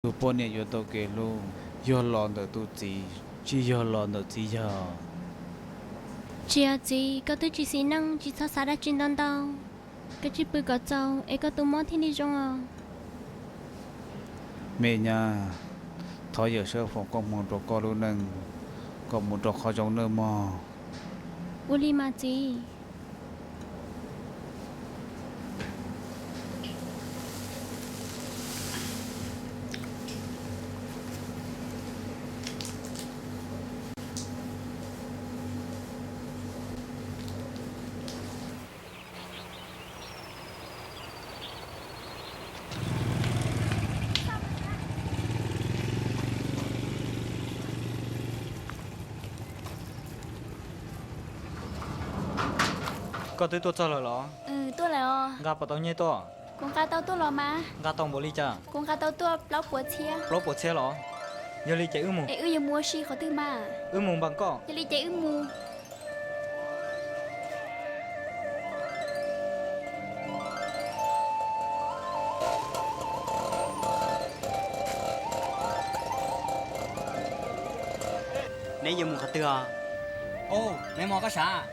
Tus poj niam yuav tau kev hlub yog los ntawm tus txiv, tsis yog los ntawm txiv yawg. Tsis yog txiv, koj twb tsis xis neej, tsis txhob xav dab tsi ntau ntau. Koj tsij pw kom txaus es koj tus mob thiaj li zoo os. Me nyab, thov yawm saub foom koob hmoov rau koj lub neej, kom mus rau qhov zoo nawb mog. Ua li mas txiv. Koj twb tuaj txog lawm los? Tuaj lawm os. Nqa puas tau nyiaj tuaj? Kuv nqa tau tuaj los mas. Nqa tau npaum li cas? Kuv nqa tau tuaj plaub puas txhiab. Plaub puas txhiab los? Yog li ces wb mus. Es wb yuav mus ua si qhov twg mas? Wb mus npas koj. Yog li ces wb mus. Neb yuav mus qhov twg os? Neb mos koj sav.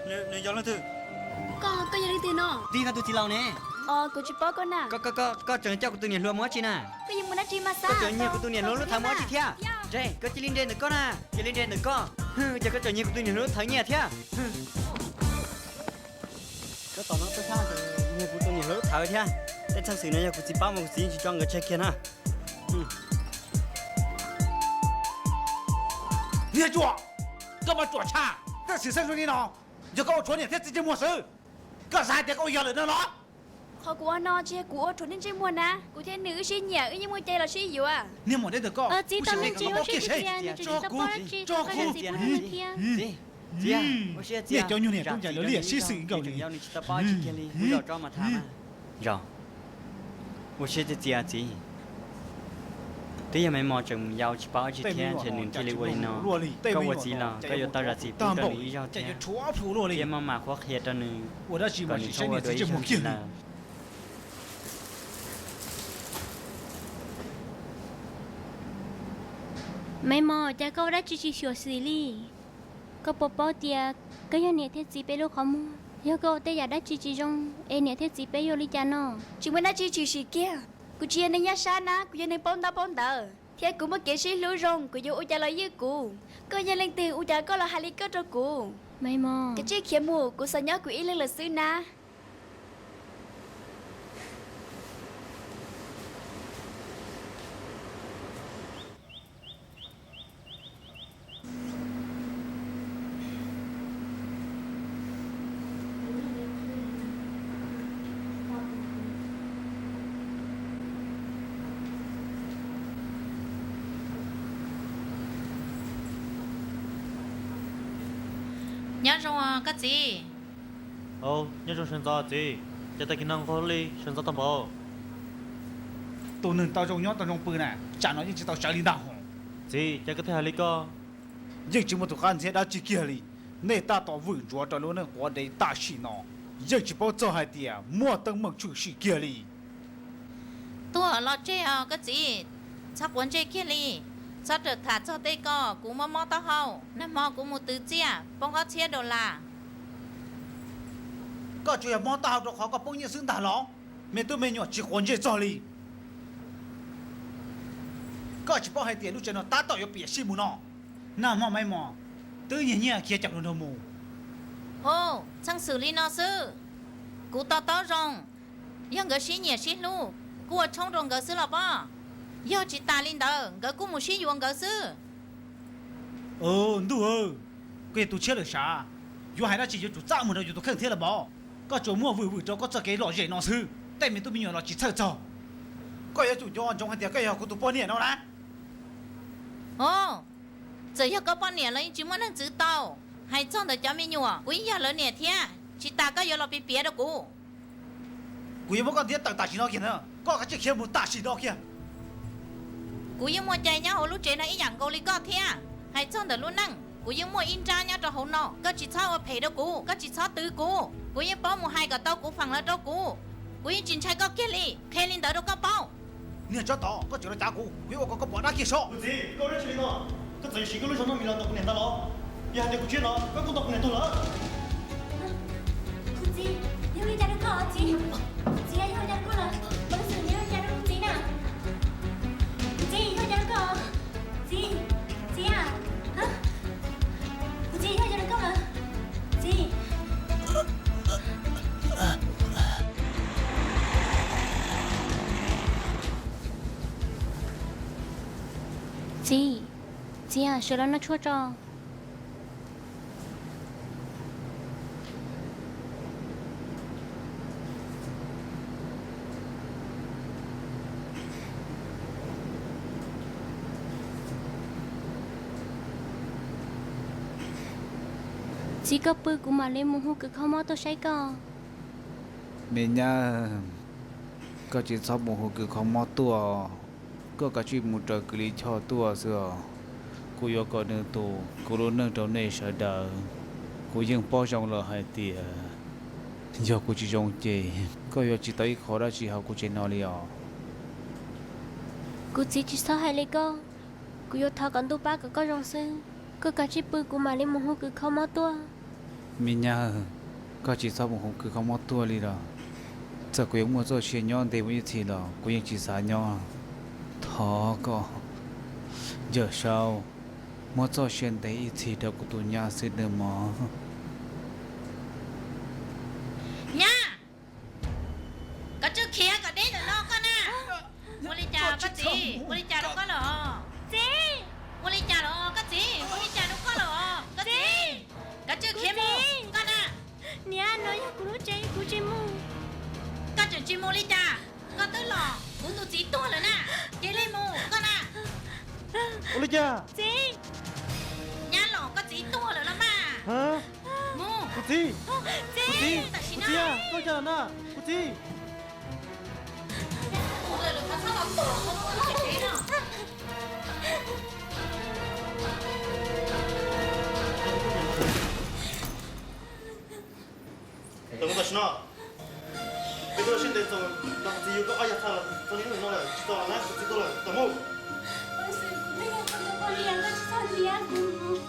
Nws yog leej twg? Koj, koj yog leej twg no? Tib koj tus txiv laus ne. Os, kuv tsis paub koj na. Koj tseem coj kuv tus niam hluas mus dab tsi na? Koj yuav mus dab tsi mas xav? Koj tseem nyiag kuv tus niam hluas lub thawv mus dab tsi thiab? Ntshe koj cia li nres ntawm koj na, cia li nres ntawm koj. Ces koj tseem nyiag kuv tus niam hluas lub thawv nyiaj thiab. Koj tos no tub sab, nyiag kuv tus niam hluas lub thawv thiab. Tej txheej xwm no yog kuv txiv paub mas kuv txiv yeej tsis tso nkawd tseg kiag na. Niag ruam, koj mas ruam tshaj. Tej xwm txheej zoo li no, yog koj ua rhuav niam thiab txiv ntsej muag xwb. Koj xav hais tias koj ua yog lawm no los? Qhov kuv ua no tsis yog kuv ua rhuav niam ntsej muag na, kuv thiab nws wb sib nyiam, wb yeej muaj cai los sib yuav. Niag maum deb ntawm koj, kuv sim hais kom koj paub kiag seb. Tso kuv, tso kuv. Txiv, txiv, ua siab txiv, niag cov nyuag niam tub ncaim lawv liam sib xwm nkaus li. Nws tsis tau paub dab tsi kiag li, kuv zov tso mas tham na. Zos, ua siab txiv, txiv, txiv. Twb yog me mos tseem yau tsis paub dab tsi thiab ntshe nws thiaj li ua li no. Koj ua txiv los koj yuav tau zam txim pub rau nws ib zaug thiab, thiab maj mam qhuab qhia rau nws kom nws txhob ua dua ib zaug ntxiv lawm. Me mos, cas koj ua dab tsi tsis xyuam xim li? Koj puas paub tias koj yog niam thiab txiv peb lub qhov muag? Yog koj ua tej yam dab tsi tsis zoo es niam thiab txiv peb yuav li cas no? Tsis muaj dab tsi tshwm sim kiag. Kuv tsis yog neeg yaj sab na, kuv yog neeg paub ntaub paub ntawv, thiab kuv muaj kev sib hlub zoo, kuv yuav ua cas los ywj kuv. Koj yog leej twg ua cas koj los hais li koj rau kuv? Kav tsij khiav mus, kuv xav nyob kuv ib leeg lawm xwb na. Nyob zoo koj txiv. Nyob zoo sawv ntxov txiv. Ces tag kis no nqaug li sawv ntxov tag npaum. Tus neeg tau zoo nyob tau zoo pw na, tsam no yeej tsis tau sawv li ntag hos. Txiv, cas koj thiaj hais li koj? Yeej tsis muaj tus qab ntxhiab dab tsi kiag li. Nej tab tom vwm ntsuav rau lub neej quav dev tam sim no, yeej tsis paub txog hais tias muaj teeb meem tshwm sim kiag li. Tuag los tseg os koj txiv, txhob quav ntsej kiag li. Txhob rawm tham txog tej ko, kuv mob mob taub hau, nag hmo kuv mus twv txiaj poob ob txhiab dollar. Koj tsuas yog mob taub hau rau qhov koj poob nyiaj xwb ntag los? Me tub me nyuam tsis quav ntsej txog li. Koj tsis paub hais tias lub tsev no tab tom yuav piam sij mus no. Nag hmo me mos twb nyiag nyiaj khiav caum nrog mus. Hos, txheej xwm li no xwb. Kuv to taub zoo, yog nkawd sib nyiam sib hlub, kuj ua tshoob rau nkawd xwb los pob. Yog tsis tas li ntawd nkawd kuj mus sib yuav nkawd xwb. Ntuj, koj yog tus tshiab lawm sav, yuav hais dab tsi yuav tsum txaj muag rau yus tus kheej thiab los pob. Koj tsuas muaj vwm vwm rau koj txoj kev lom zem no xwb, tej me tub me nyuam los tsis txhawj txog. Koj yuav tsum nco ntsoov hais tias koj yog kuv tus poj niam no na. Os, txawm yog koj poj niam los yeej tsis muaj neeg txwv tau. Hais txog ntawm cov me nyuam, kuv yeej yog lawv niam thiab, tsis tas koj yuav los piav piav rau kuv. Kuv yuav muab koj ntiab tawm tam sim no kiag na, koj kav tsij khiav mus tam sim no kiag. Kuv yeej muaj cai nyob hauv lub tsev no ib yam nkaus li koj thiab. Hais txog ntawm lub neej, kuv yeej muaj ib nrab nyob rau hauv no, koj tsis txhob ua phem rau kuv, koj tsis txhob twv kuv. Kuv yeej paub mus hais kom tau kuv feem lawv rau kuv. Kuv yeej tsis ntshai koj kiag li, qhia li ntawd rau koj paub. Niag tsov tom, koj tseem los cav kuv, kuv yuav ua kom koj pom dab kiag saib. Kuv txiv, koj ua dab tsi li no? Koj txawm yuav siv koj lub xyov no mus los ntawm kuv niam ntag los? Yog hais tias kuv tsis hnov, koj kuj tau kuv niam tug lawm. Kuv txiv, yog li cas rau koj txiv? Txiv, yog li cas rau koj lawm? Kuv txiv, yog li cas rau kuv txiv na? Kuv txiv, yog li cas rau koj? Txiv, txiv a, kuv txiv, yog li cas rau koj lawm? Txiv. Txiv, txiv a, sawv los noj tshuaj tso. Txiv, koj pw kuv mam li mus hu kws kho mob tuaj saib koj. Me nyab, koj tsis txhob mus hu kws kho mob tuaj, koj kav tsij mus raws kws li choj tuaj xwb os. Kuv yuav kom nws tu kuv lub neej rau nej sawv daws. Kuv yeej paub zoo lawm hais tias yog kuv tsis zoo ces koj yuav tsis tau ib qho dab tsi hauv kuv tsev no li os. Kuv txiv, tsis txhob hais li koj, kuv yuav thov kom ntuj pab kom koj zoo xwb. Koj kav tsij pw kuv mam li mus hu kws kho mob tuaj. Me nyab, koj tsis txhob mus hu kws kho mob tuaj li los. Txawm kuv yuav muaj txoj sia nyob ntev mus ib txhis los kuv yeej tsis xav nyob. Thov koj, Yawm Saub, muab txoj sia ntev ib txhis rau kuv tus nyab xwb nawb mog. Nyab, koj tsis khiav kom deb ntawm no koj na. Ua li cas koj txiv, ua li cas rau koj lawm? Txiv, ua li cas lawm koj txiv, ua li cas rau koj lawm koj txiv? Koj tsis khiav mus koj na. Niam, no yog kuv lub tsev, kuv tsis mus. Koj tseem tsis mus li cas? Koj twb los, kuv tus txiv tuag lawm na. Cia li mus koj na. Ua li cas? Txiv, nyab los koj txiv tuag lawm los mas. Mus. Kuv txiv, kuv txiv, kuv txiv, koj cas lawm na? Kuv txiv. Tam sim no, peb twb sib ntes txog, kuv txiv yug koj ob yag txha los txog niaj hnub no lawm, tsis tau los na, kuv txiv tuag lawm, tau mus.